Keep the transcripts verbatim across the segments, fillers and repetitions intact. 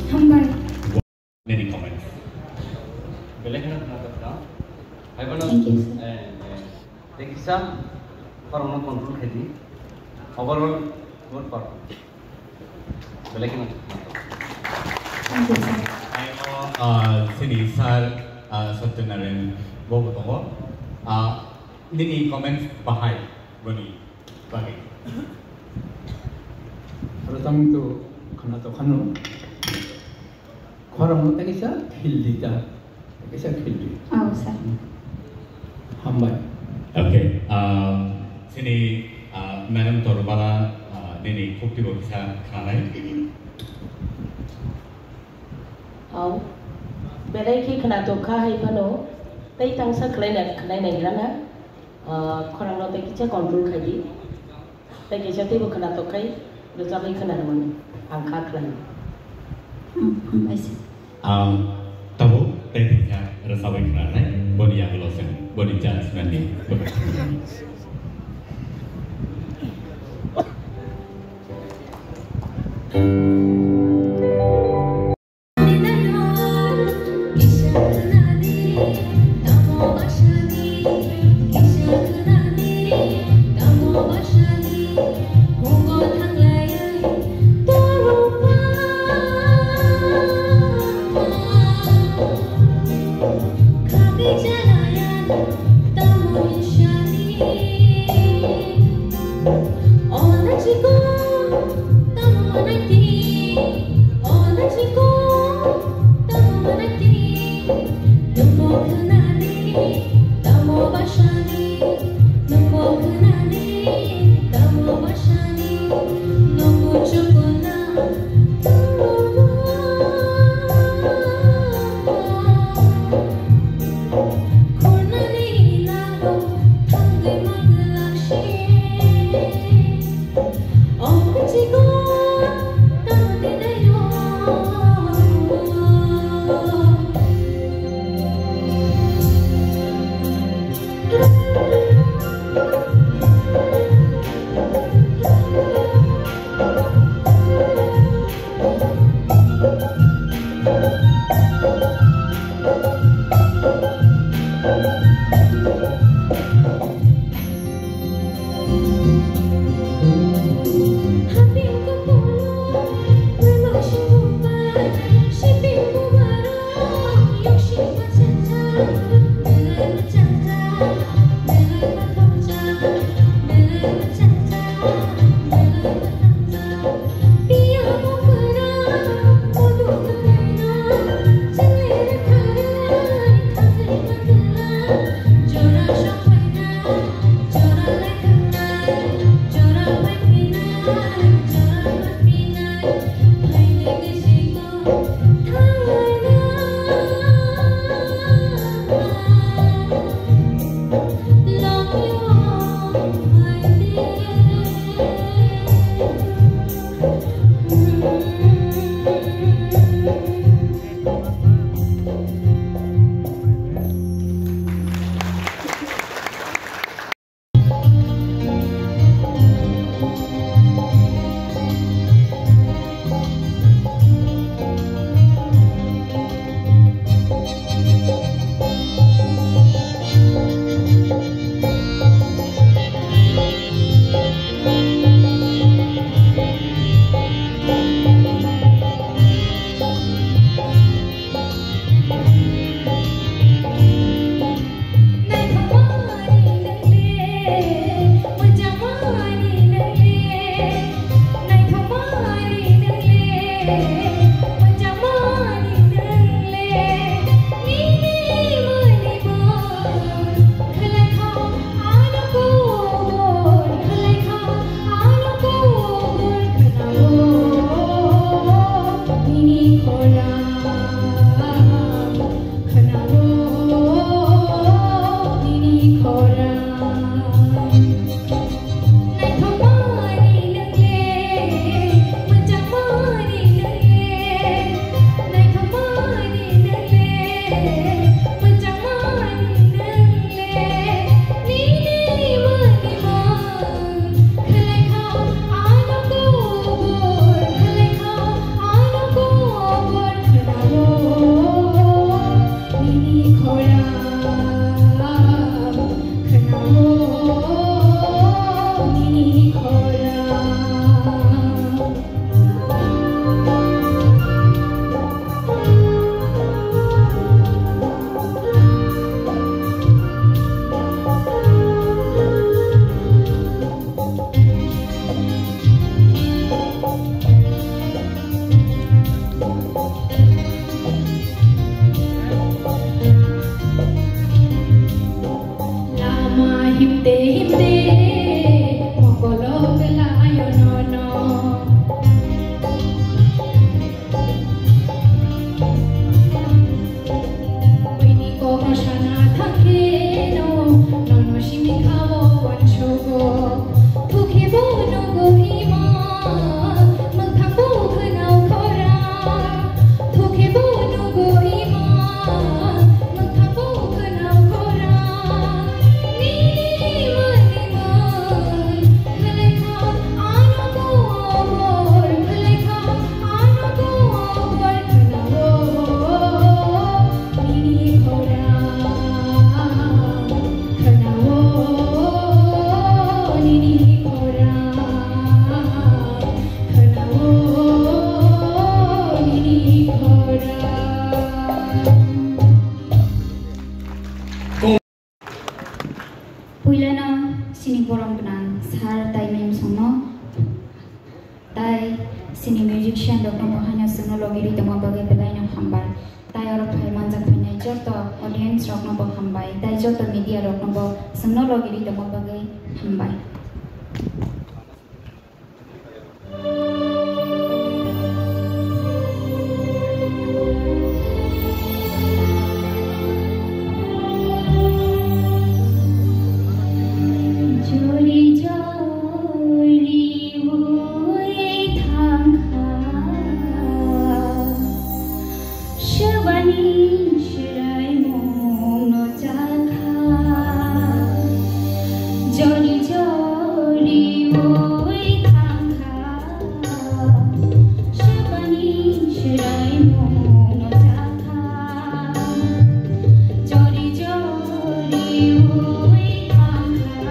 Hambai. Many comments. Belai kheno khna tongkha. Hai bono, Thank you, sir. Eh, eh, tei kisa khorokno control khaidi. Overall, good performance. Belai kheno khna tongkha. Thank you, sir. Hai bono, ah, sini sir, ah, Satyanarayan bobo tongo. Ah, nini comments bahai boni bagwi. Aro tamo to khna tongkhano. Khorokno tei kisa khildi ta, tei kisa khildi. Oh, sir. Hambai. Okay, um, sini, uh, Madam Torbala, uh, nini khukti bo kisa khanai. Au. Belai khe khna tongkha hai phano, tei tangsa khlaina khlainai rana, uh, khorokno tei kisa control khaidi. Tei kaisa teibo khna tongkhai, rwchabwi khna rwmani ang kha khlaio. Hmm, hambai se. Ang tabuk tei thikya rwchabwi khna rwnai, boni yagulo chwng boni judgment ni bwkha. Puilano chini borom gwnang sir tai ma'am songno, tai chini musician rokno bo haino chwngno logi ri tongma bagwi belai no hambai. Tai oro phai manjak phainai joto audience rokno bo hambai, tai joto media rokno bo chwngno logi ri tongma bagwi hambai. Jori jori ui thangkha. Swbani swraimungno chakha, jori jori ui thangkha. Swbani swraimungno chakha, jori jori ui thangkha.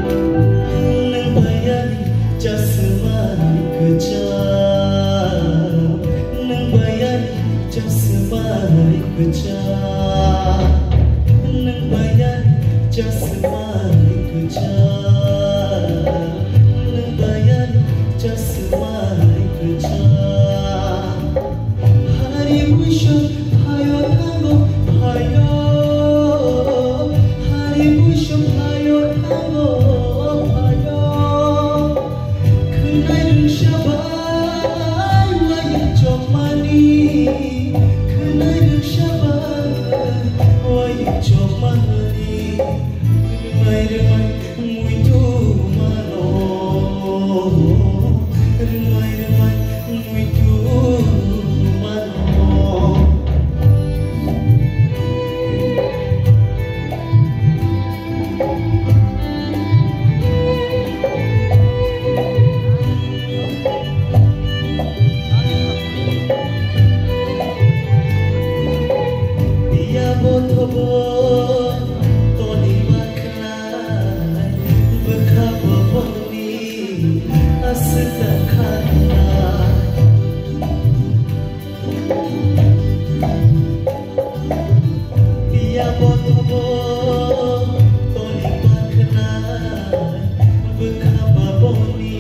Nang bayani chasmai kwcham, nang bayani chasmai kwcham, nang bayani chasmai kwcham, nang bayani chasmai kwcham. Hari buisok phaio thango phaio, hari buisok phaio thango phaio. Khwnai rwngsa bai wayung chokmani, khwnai rwngsa bai wayung chokmani. Rwmai rwmai muitu mano, rwmai rwmai muitu mano. Phiya bo thobo toni bakhlai, bwkha bo boni aswk da kha. Phiya bo thobo toni bakhlai, bwkha ba boni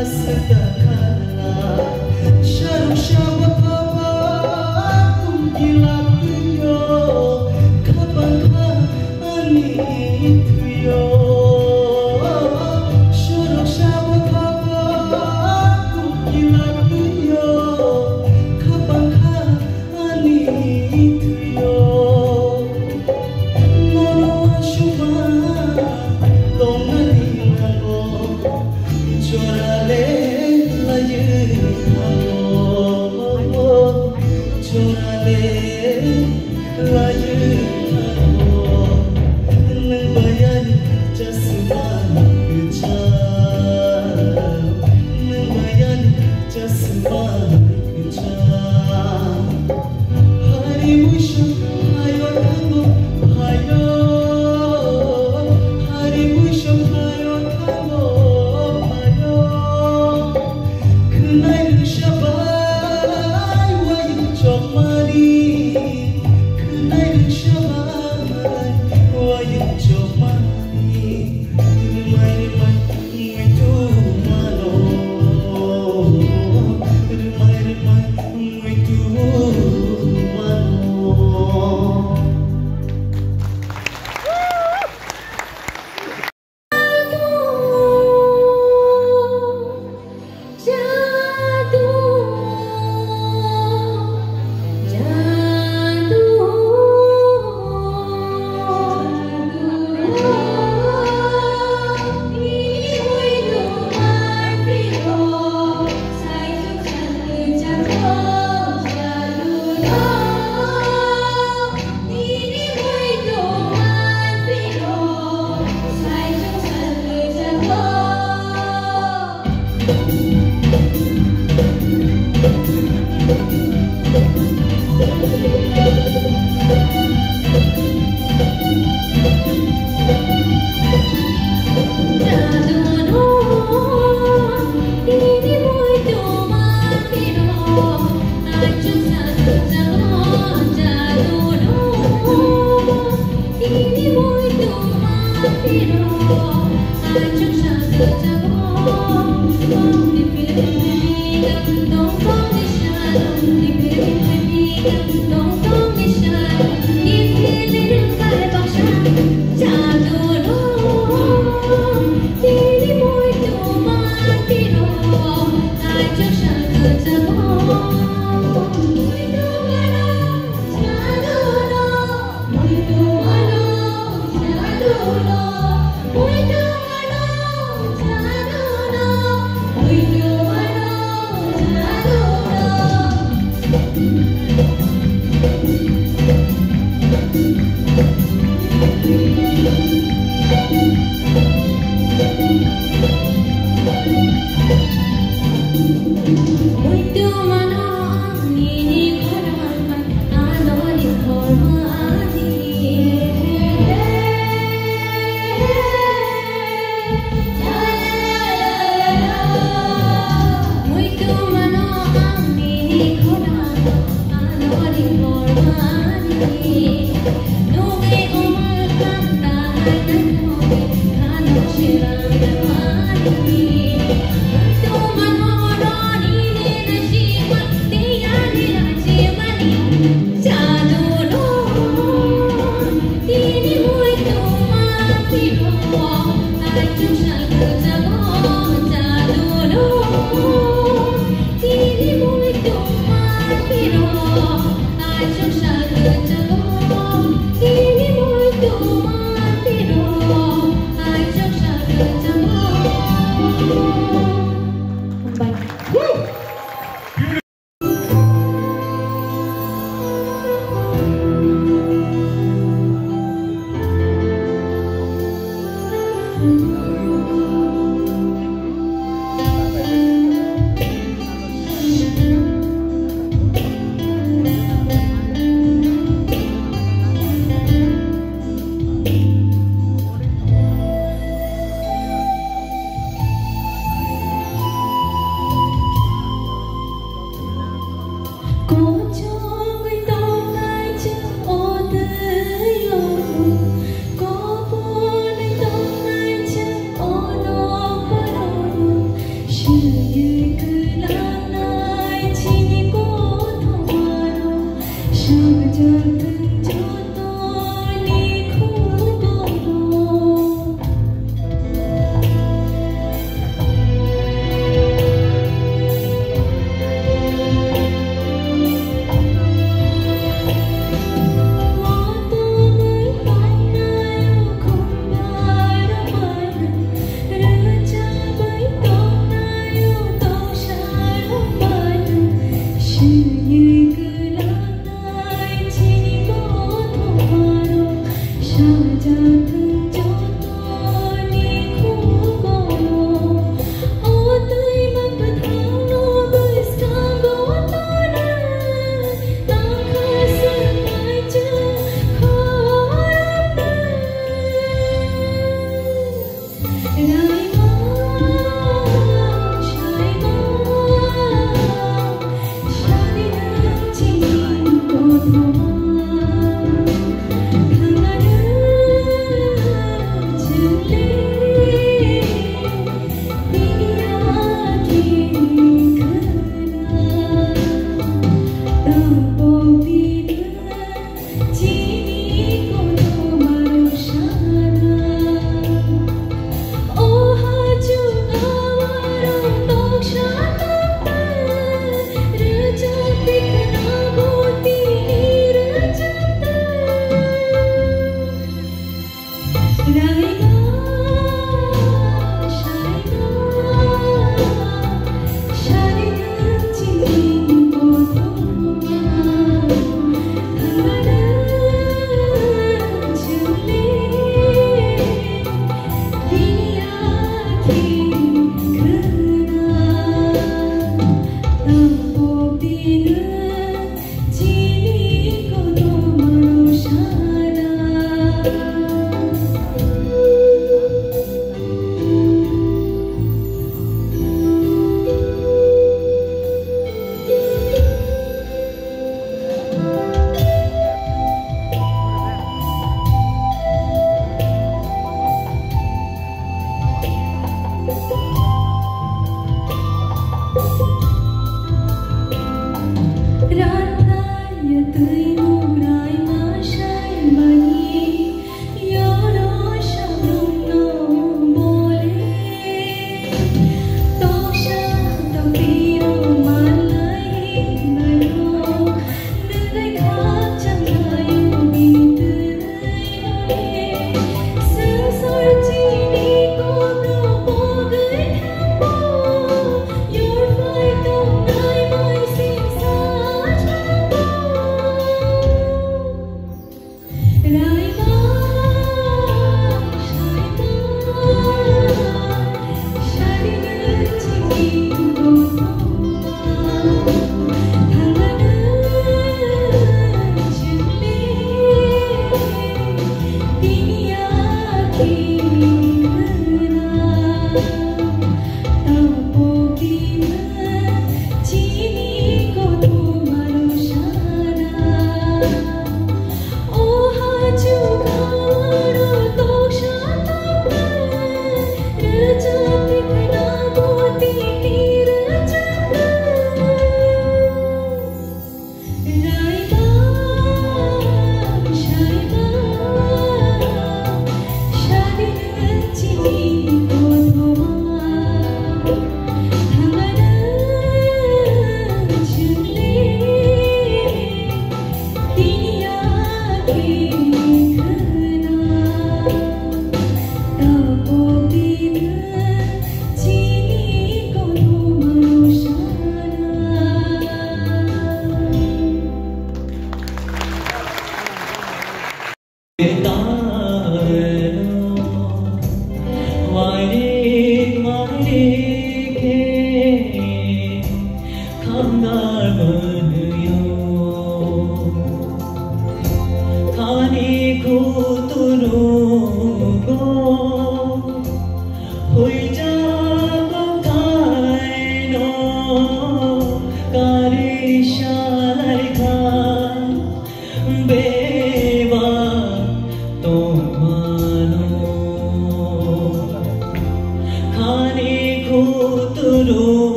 aswk da kha. Saruk sabo thobo tungkila twio, khapang kha ani thwio. Saruk sabo thobo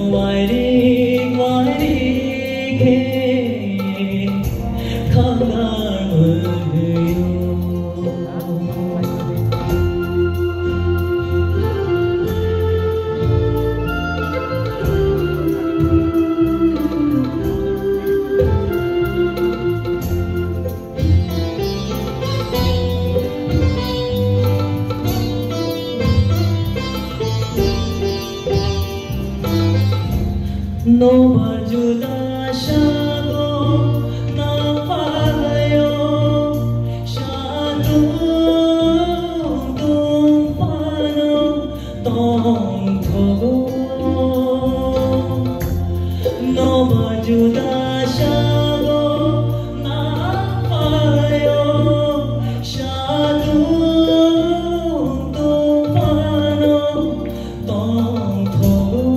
Wairik wairik khe khangar mwnwio. Nobar juda sago na phaio, satung tung phano tongthogo. Nobar juda sago na phaio, satung tung phano tongthogo.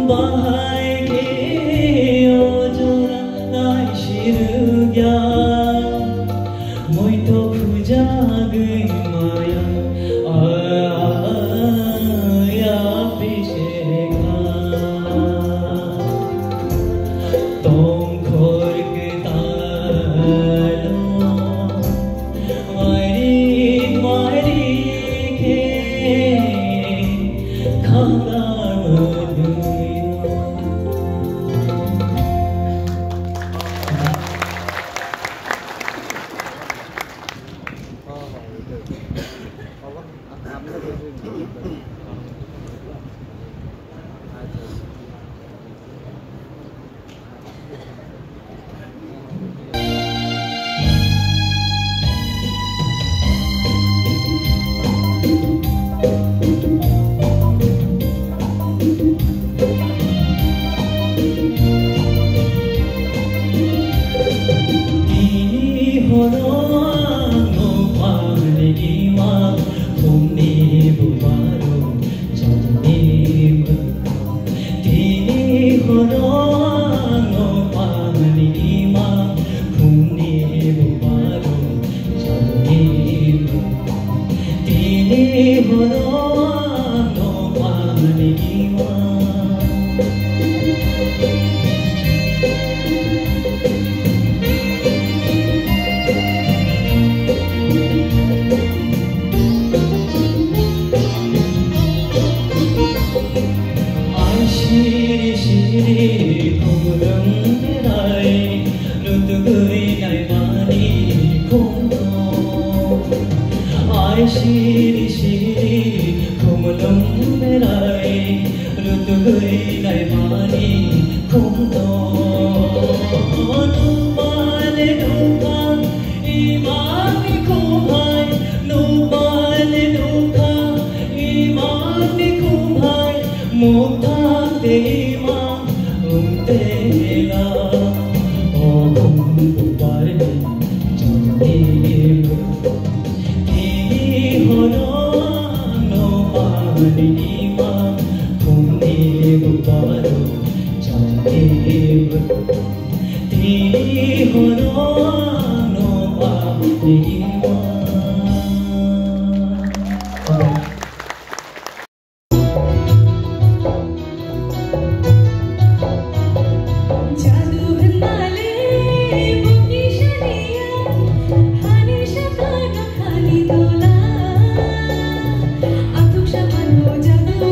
Bahai khe o jora naisirwkya, muito khujagwi maya, a, a, a, ya pisekha. Tongkhor kwtalo, wairik wairik khe khangar mwnwio. Tini horo ang no pari ima, phungni bubaro jani. Tini horo ang no pari ima, phungni bubaro jani. Tini horo ang no pari ima. Ai siri siri khumlwng berai, rutugwi naimani khumno. Ai siri siri khumlwng berai, rutugwi naimani khumno. Nukmani nukha imani khumhai, nukmani nukha imani khumhai, mukthang te ima ungtela. O khum bubarni jani. Tini horo ang no pari ima, phungni bubaro jani. Tini horo ang no pari ima. Jadu hwnmale bukni saniya, hani saphano khani tola. Athuk saphano jadu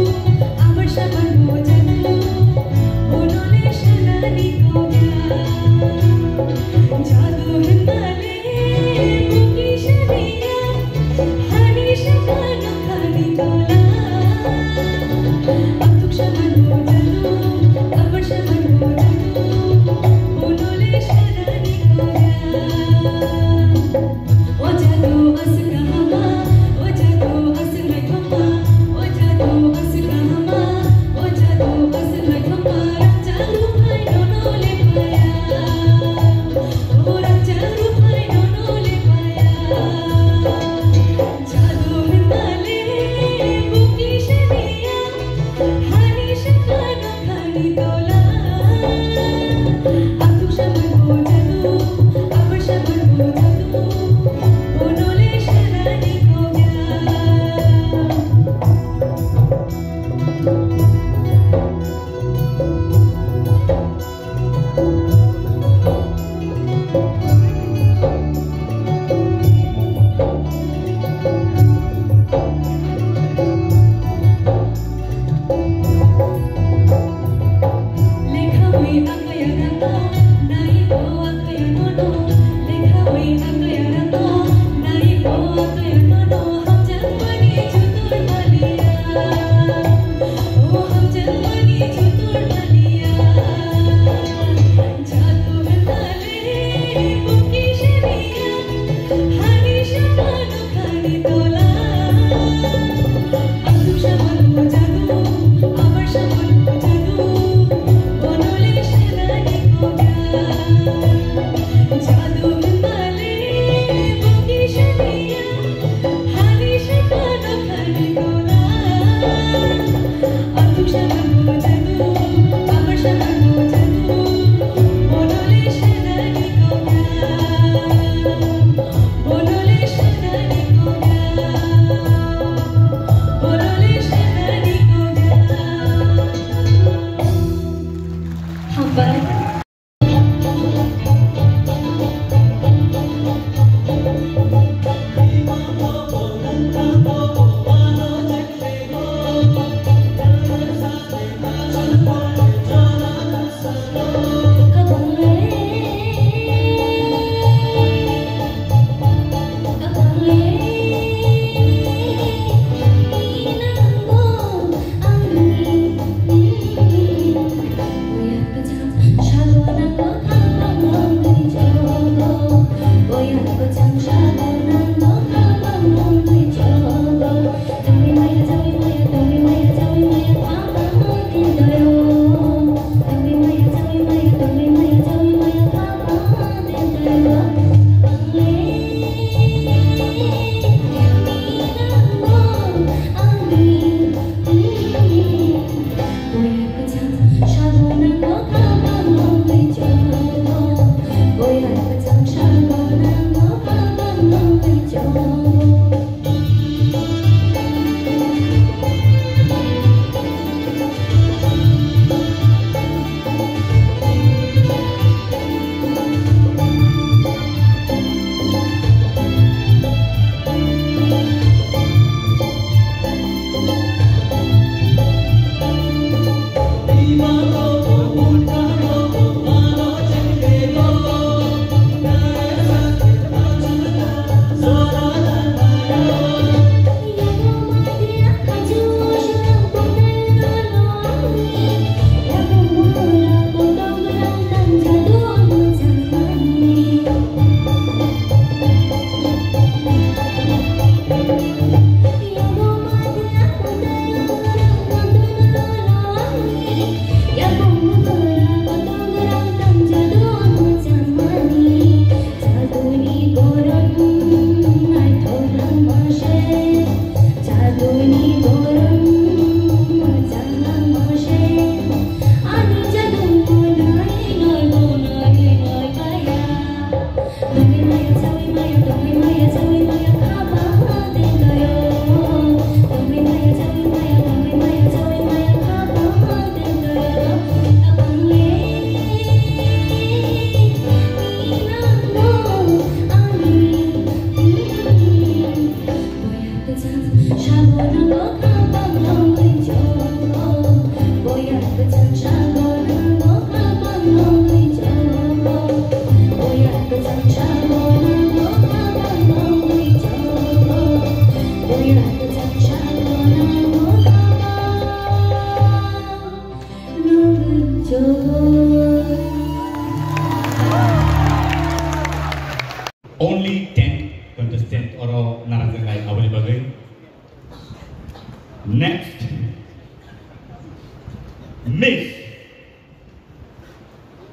Miss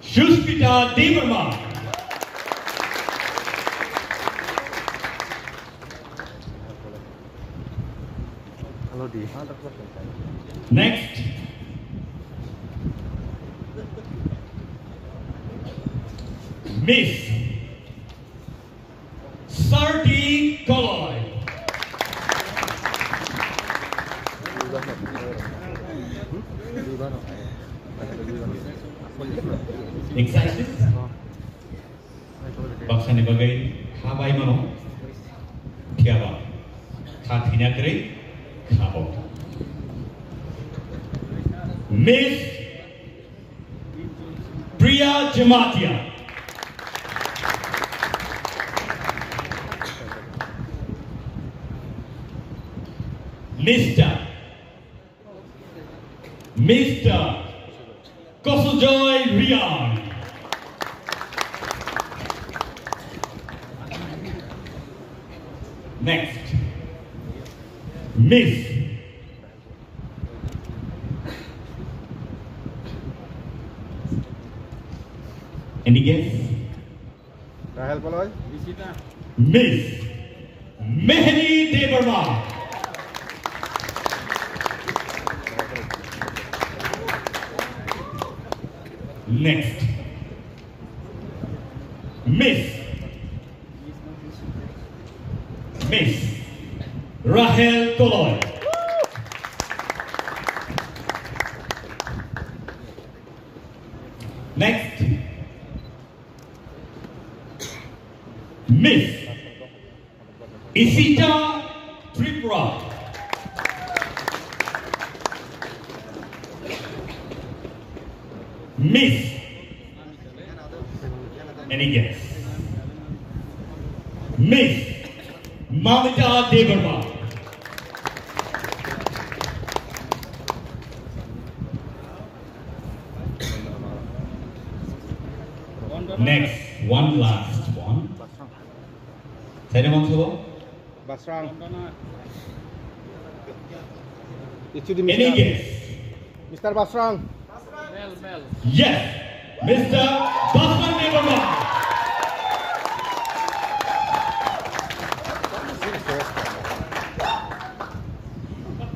Suspita Debbarma. Next, Miss Sardi Koloi. Excited? Baksani bagwi kha bai mano, phiya ba kha thina kwrwi kha bo. Miss Priya Jamatia. Mister Mister Kosojoy Riang. Next, Miss. Any guess? Rahel Paloi. Miss Mehni Debbarma. Next, Miss Miss Rahel Koloi. Next, Miss Isita Tripura. Miss. Any guess? Miss Mamita Debbarma. Next, one last one. Saida mangsa bo? Basrang. Any guess? Mister Basrang. Yes, Mister Basrang Debbarma.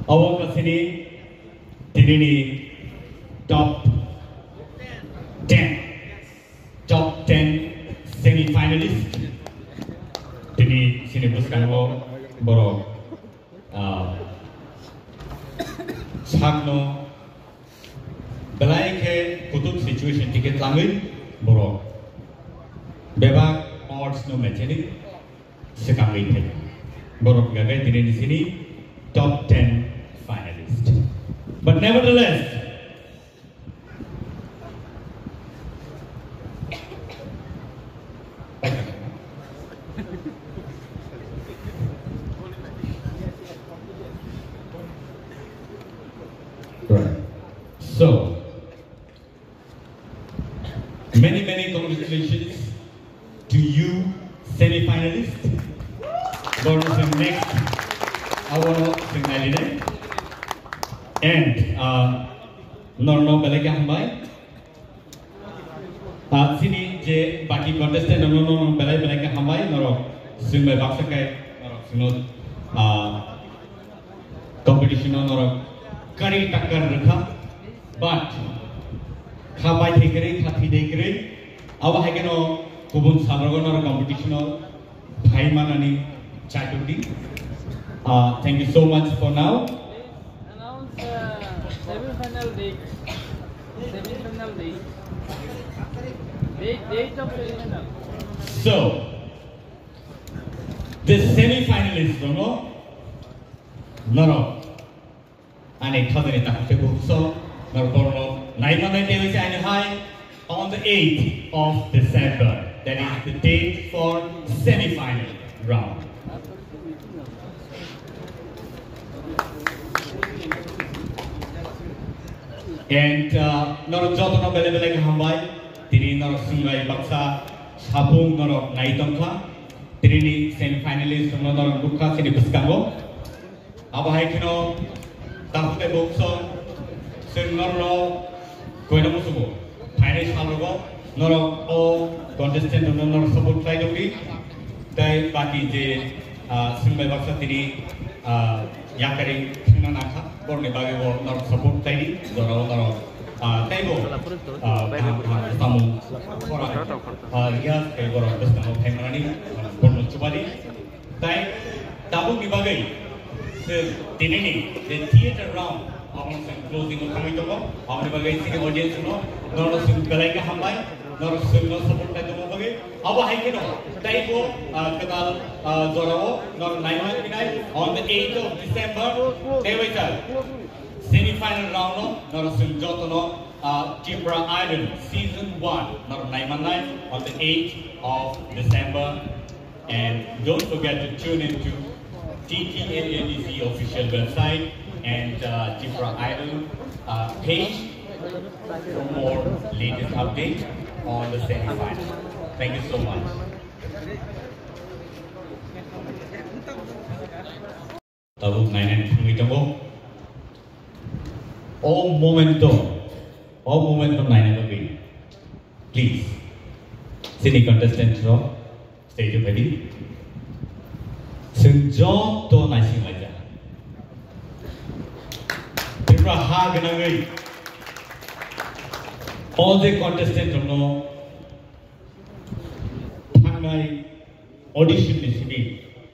Abo kasini tinini top ten. Top ten semi-finalist. Tini sini bwskango borok, ah, sakno belai khe kutuk situation tike tlangwi borok bebak awards no mecheni swkangwi thai. Borok gagai tini sini top ten finalist. But nevertheless, Right. So, many, many congratulations to you, semi-finalist. Borno sing next, abono sing nailina. And, uh, norno belai khe hambai. Ah, sini je baki contestant no, no, no, belai, belai khe hambai, norok swngbai baksa khe, norok swngno, ah, competition no norok kari takkar rwkha, but kha bai thai kwrwi, kha thwi dai kwrwi, abo hai kheno kubun salrogo norok competition no phai manani chaitokdi. Uh, thank you so much for now. Announce, uh, semi-final date. Semi-final date. Date, date of semi-final. So, the semi-finalist, no, no, no. Ani khajani takhuk tei bukhuk song, norok borokno nai manai tei waisa ani hai on the eighth of December. That is the date for semi-final round. And, uh, norok jotono belai belai khe hambai. Tini norok swngbai baksa sapung norok nai tongkha. Tini ni semi-finalist rokno norok nukha chini bwskango. Abo hai kheno takhuk tei bukhuk song Chwng norokno koina muchungo phainai salrogo norok o contestant rokno norok support khlai tongdi. Tei baki je, ah, swngbai baksa tini, ah, yakarwi thwngna nangkha, borokni bagwi bo norok support khlaidi, jorao norok, ah, teibo, ah, kaham kaham samung khorang, ah, riyaz khe borok bwskango phaimanani borokno chubadi. Tai tabukni bagwi chwng tinini the theater round abono chwng closing o thangwi tongo. Aboni bagwi chini audience no norok chwng belai khe hambai, norok chwngno support khlai tongma bagwi. Abo hai kheno taibo, ah, kwtal, ah, jorao norok naimani phinai on the eighth of December. Tei waisa semi final round no norok chwng jotono, ah, Tripura Idol season one norok naimannai on the eighth of December. And don't forget to tune in to T T A A D C official website and, uh, Tripura Idol, uh, page for more latest update on the semi-final. Thank you so much. Tabuk nainani thangwi tongo. O momento, o momento naina bagwi, please, chini contestant rok stage o phaidi. Chwng joto naising laijak. Tripura ha gwnangwi o je contestant rokno thangnai audition ni simi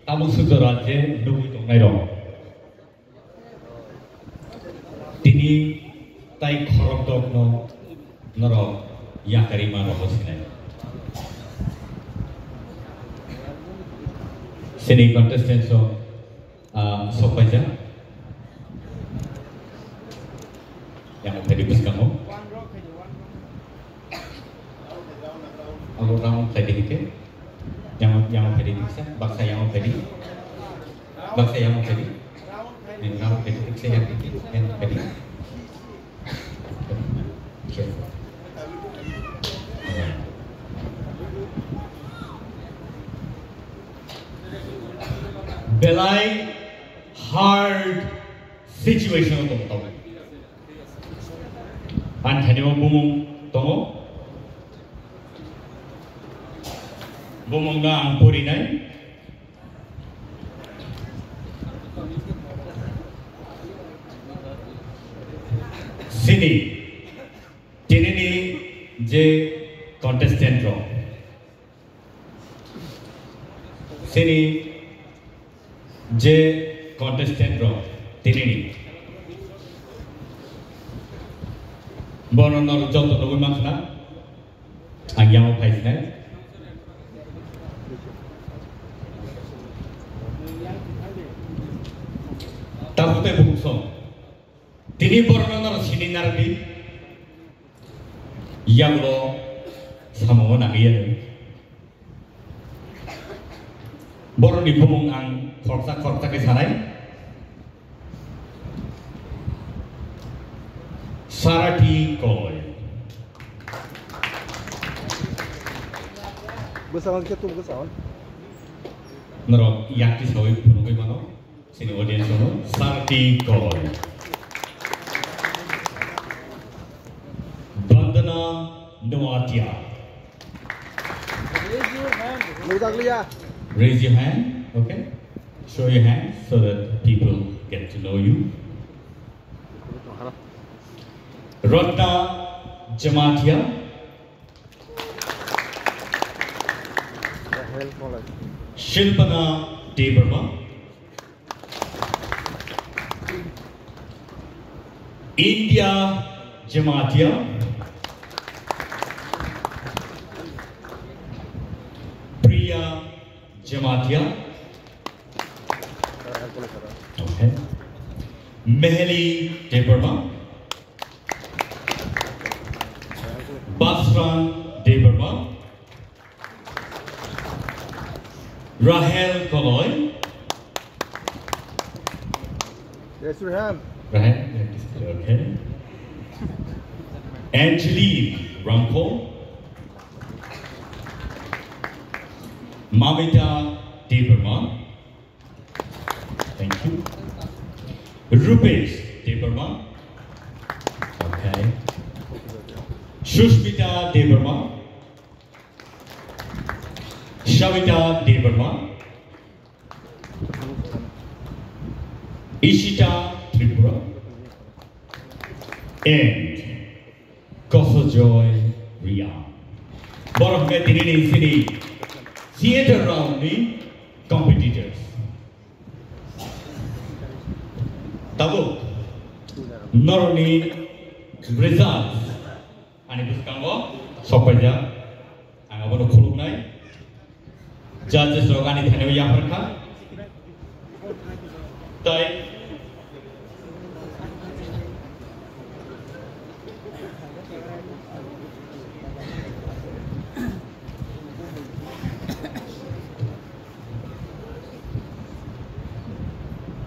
tabuk sujora je nugwi tongnai rok. Tini tai khorokdokno norok yakarima rogo sinai. Sini contestants rok, ah, sokpaijak. Yang tadi bwskango. Abo round khlai di hwnkhe. Yang, yang khlai di hwnkhe, baksa yang khlai di. Baksa yang khlai di. Yang khlai di, yang khlai di, yang khlai di. Belai hard situation o tong tongo. Ani thani o bumung tongo. Bumung no ang porinai. Sini, tinini je contestant rok. Sini je contestant rok tinini. Bono norok joto nugwi mankha na? Ang yang phai sinai. Tabuk tei bukung song. Tini borokno norok sini narwkdi. Yagulo samungo nangwi ya. Borokni bumung ang khoroksa khoroksa khe sanai. Sarati Koi. Bwskango khe tum bwskango. Norok yakti sawi phunugwi mano. Sini audience no Sarti Koi. Vandana Noatia. Raise your hand. Raise your hand, okay? Show your hand so that people get to know you. Ratna Jamatia. Shilpana Debbarma. India Jamatia. Priya Jamatia. Okay. Meheli Debbarma. Basran Debbarma. Rahel Koloi. Yes, Rahel. Rahel, okay. Angeline Ramkol. Mamita Debbarma. Thank you. Rupesh Debbarma. Sushmita Debbarma, Savita Debbarma, Ishita Tripura, and Kosojoy Riya. Borok hwnkhe tini ni sini theater round ni competitors. Tabuk norokni results ani bwskango sokpaijak. Ang abono khuluknai. Judges rok ani thani yapharkha. Tai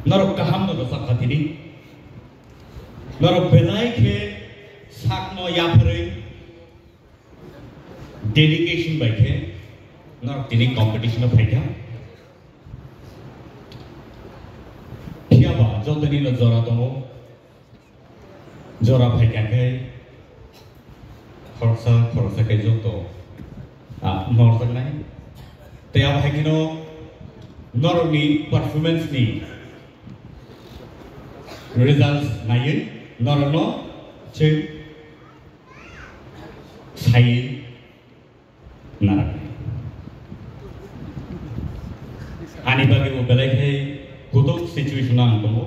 norok kaham no rwchap kha tini. Norok belai khe sakno yapharwi dedication bai khe norok tini competition o phaikha. Phiya ba jotoni no jora tongo. Jora phaikha khe khoroksa khoroksa khe joto, ah, norjaknai. Tei abo hai kheno norokni performance ni results naiwi norokno chwng saiwi naraknai. Ani bagwi bo belai khe kutuk situation o ang tongo.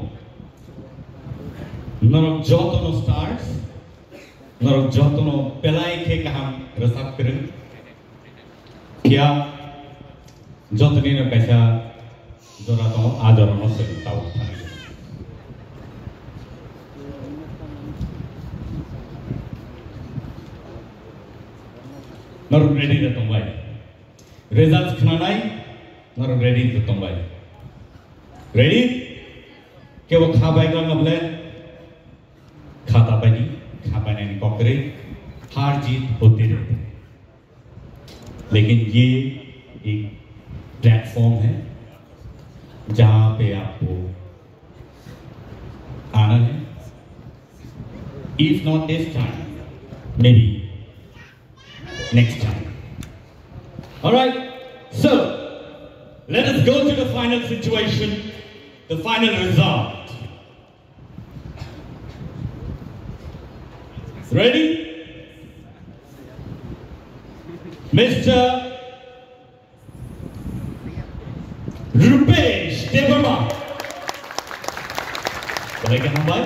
Norok jotono stars, norok jotono belai khe kaham rwchap kwrwng. Phiya jotoni no kaisa jora tongo, a jora no chwng tabuk thangwi. Norok ready da tongbai? Results khnanai norok ready da tongbai? Ready? Kebo kha bai gana bole? Kha ta bai ni, kha bai nani kok kwrwi. Har jeet hote rehte. लेकिन ये एक प्लेटफॉर्म है जहाँ पे आपको आना है। If not this time, maybe next time. All right, so let us go to the final situation, the final result. Ready? Mister Rupesh Debbarma. Belai khe hambai.